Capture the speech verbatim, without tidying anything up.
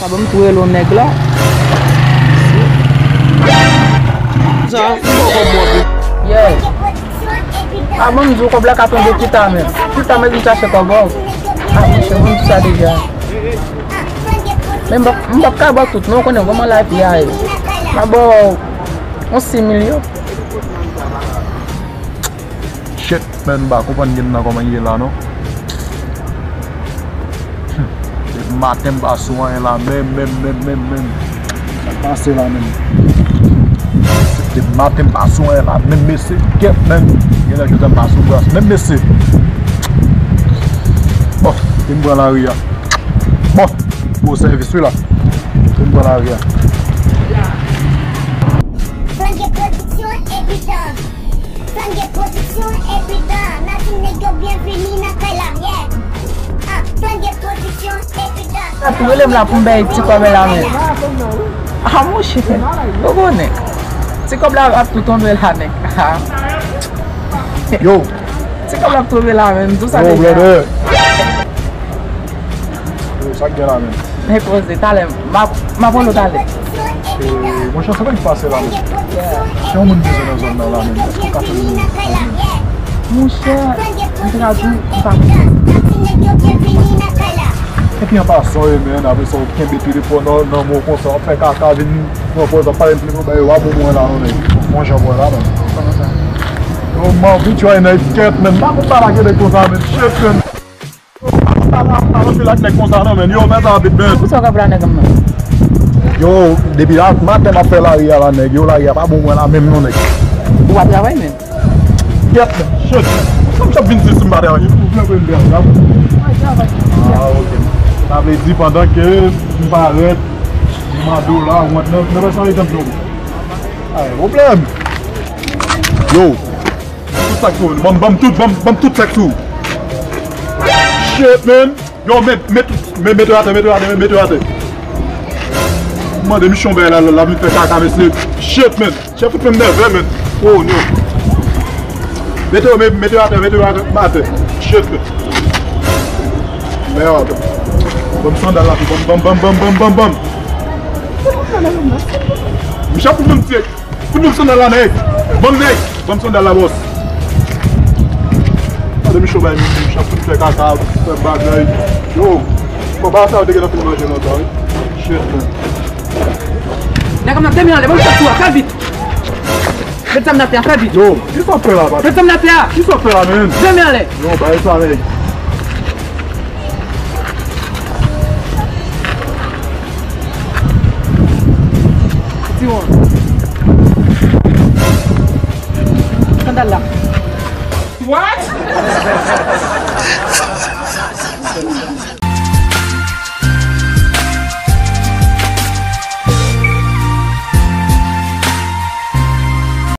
Sa ban m tou rele yon nèg la. Sa, m poko mòde. Yeah. A, ban m di w, kòb la ka tonbe pita menm. Pita menm vin chache kòb ou. A, monchè, ban m di sa deja. Men m p ap, m p ap ka ba w tout, non, ou konnen kòman lavi a ye. M a ba w yon sis mil yo. Shit, man, m pa konprann gen nan kòman ye la, non. Depi maten m pa sou anyen la, menm, menm, menm, menm, menm. Sa k pase la, menm? Depi maten m pa sou anyen la, menm mesye, kèt, menm. Gen lè jounen m pa sou gras, menm mesye. Bon, e m pran lari a. Bon, gwo sèvis, wi, la. E m pran lari a. Flanke pwodiksyon epi tan. Flanke pwodiksyon epi tan. N a di nèg yo byenvini nan kay la, yeah. Ah, Flanke pwodiksyon epi tan. Sa tou rele m la pou m bay ti kòb la, men. Ah, monchè, ou konnen. Ti kòb la ap tou tonbe la, nèg. Ah. Yo. Ti kòb la ap tonbe la, men. M di w sa deja. Yo, brother. Yo, sa k gen la, men? Men poze, talè, m ap, m ap rele w talè. Eh, monchè, sa pa k pase la, men? Si yon moun bezwen nan zòn nan la, men, èske w ka fè l vini? Monchè, m te ka di w, m pa konn. Epi an pasan, wi, men, apre sa, ou kenbe telefòn nan, nan men w konsa, w ap fè kaka, vin pran pòz, ap pale m telefòn, ba yo, a bon mwen la, non, men. Bon jan mwen la, men. Kòman sa? Yo, m anvi try nèg kèt, men, m pa konn pale ak nèg konsa, men, shit, men. Yo, pa, pa, pa anpil ak nèg konsa non, men. Yo, mèt avit, men. Poukisa w ka pale ak nèg nan? Yo, depi la, maten m ap fè lari a la, nèg. Yo, lari a pa bon mwen la menm non, nèg. Ou pa travay menm? Kèt, men. Shit. Sa m t ap vin di si m pa travay? Ou vle vin bèl, la? Mwen travay. Ah, ok. Sa vle di pandan ke m parèt, m mande w la, ou antre nan, nan pèsonalite m tou. Ay, pwoblèm. Yo. Tout sa k sou ou. Ban m, ban m tout, ban m, ban m tout sa k sou ou. Shit, man. Yo, met, met, met, mete yo atè, mete yo atè, mete yo atè. M mande misyon bay la, la, la, vin fè kaka, mesye. Shit, man. Chèf fout fè m nève, man. Oh, non. Mete yo, met, mete yo atè, mete yo atè, atè. Shit, man. Merde. Ban m sandal la, ban m, ban m, ban m, ban m, ban m, ban m. Misye ap fout fè m tiye. Fout nou sandal la, nèg. Ban m, nèg. Ban m sandal la, bòs. Gade Micho bay, Micho ap fout fè kaka, fè bagay. Yo, konpa sa yo te gentan fin manje lontan, wi. Shit, man. Nèg, m nan de men anlè, ban m chak tou a, fè vit. Met zam nan atè a, fè vit. Yo, kisa w ap fè la, patnè? Met zam nan atè a. Kisa w ap fè la, men? De men anlè. Yo, bay sa, nèg. Ti won. Sandal la. What?